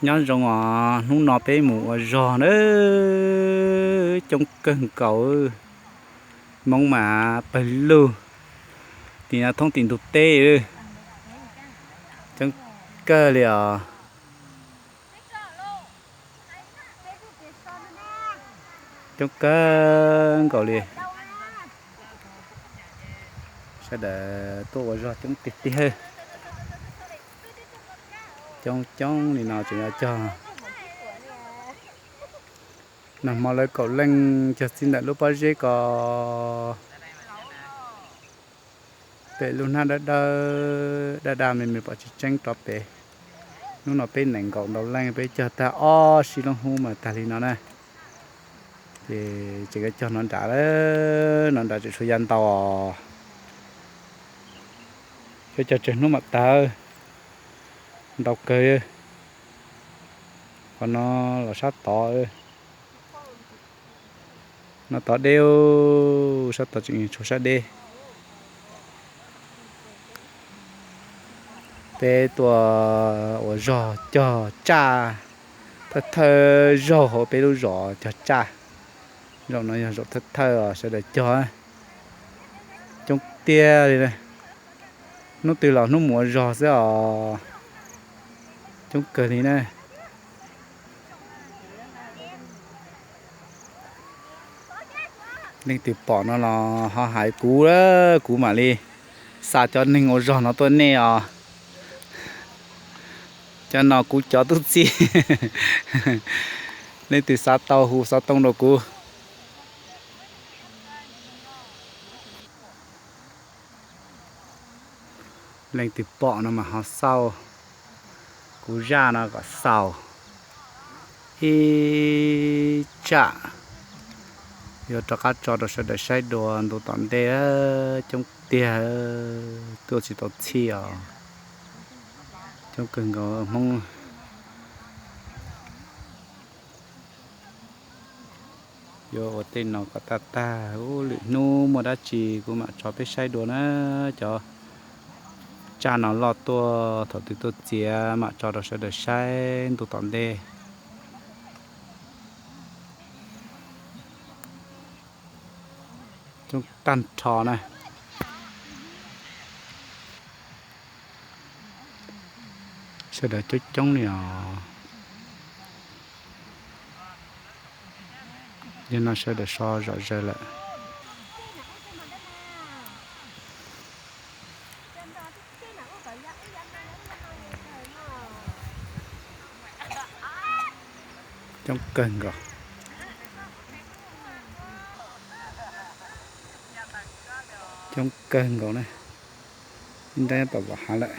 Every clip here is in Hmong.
Nyob zoo os, hnub no peb mus ua zog na, coob kawg nkaus. Hmoob mas pawg lug, tim no thoob tim ntug teb, coob kawg li os. Coob kawg nkaus li. Sawv daws tuaj ua zog coob tiag tiag. Coob coob li no tseem yuav cog. Nag hmo lawv kaum leej cog txij ntawm lub pob zeb ko. Pem lub hnab dawb dawb daj daj me me pom tsis tseeb rov pem. Hnub no peb nees nkaum ntau leej peb cog tag ob sij lub hub mas tag li no na. Ces tseem yuav cog no nrad, no nrad tseem tshuav ya ntau os. Peb cog tsawg hnub mam tag, ntau kawg. Qhov no los sab tod, no tod deb, sab tod tseem tshuav sab deb. Peb tuaj ua zog cog tsaj, thawj thawj zaug hauv peb lub zos cog tsaj. Zaum no yog zaum thawj thawj os, sawv daws cog coob tiag li na. Hnub twg los hnub mus ua zog xwb os, coob kawg li na. Leej twg pom no los ho hais kuv, kuv mam li xa cov neeg ua zog no tuaj nej os. Cov no kuv cov tub txib. Leej twg xav tau hu xov tooj rau kuv. Leej twg pom no mas ho xauj, kuv zaj no kom xaus ib tsam yuav rov qab tso rau sawv daws saib dua ntu tom ntej. Coob tiag, tuaj tsis tau txhij os. Coob kawg nkaus Hmoob. Yuav ua tej no kom tag tag, ub, lwm hnub muaj dab tsi kuv mam tso peb saib dua na. Cov tsaj no loj tuaj, thaum twg tuaj txiav mam tso rau sawv daws saib ntu tom ntej. Coob tag nrho na. Sawv daws coob coob li os. Yog no sawv daws so zom zaws lawm. Coob kawg nkaus. Coob kawg nkaus na. Ib nrab tom hav lawm.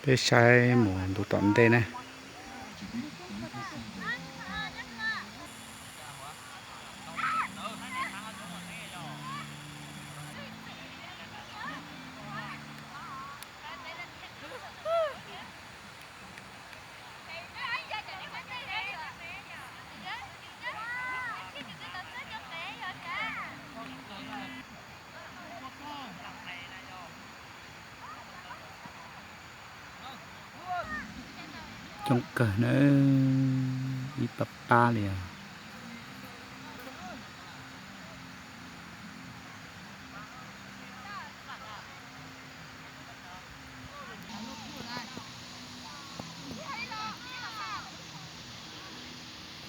Peb saib mus ntu tom ntej na. Coob kawg na, ib pab pab li os.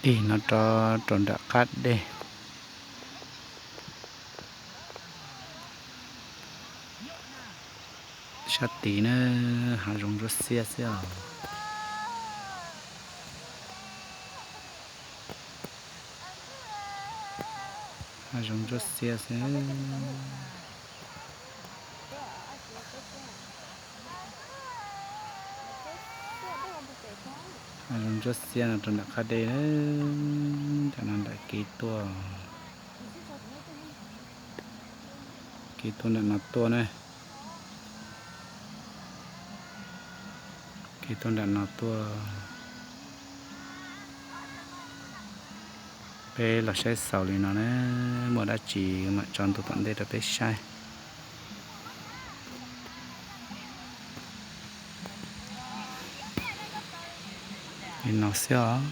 Tig no rov rau nram qab dej. Sab tid na, hav zoov ntsuab xiab xwb os. Hav zoov ntsuab xiab xwb. Hav zoov ntsuab xiab no rau nram qab dej na, nram no nram kev tuaj. Kev tuaj nram no tuaj na. Ib tuaj nram no tuaj, peb los saib xaus li no na, muaj dab tsi mam tso ntu tom ntej rau peb saib. Li no xwb os.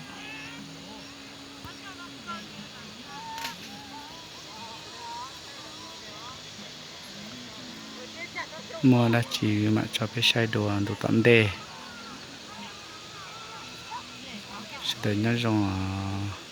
Muaj dab tsi mam tso peb saib dua ntu tom ntej. Sawv daws nyob zoo os.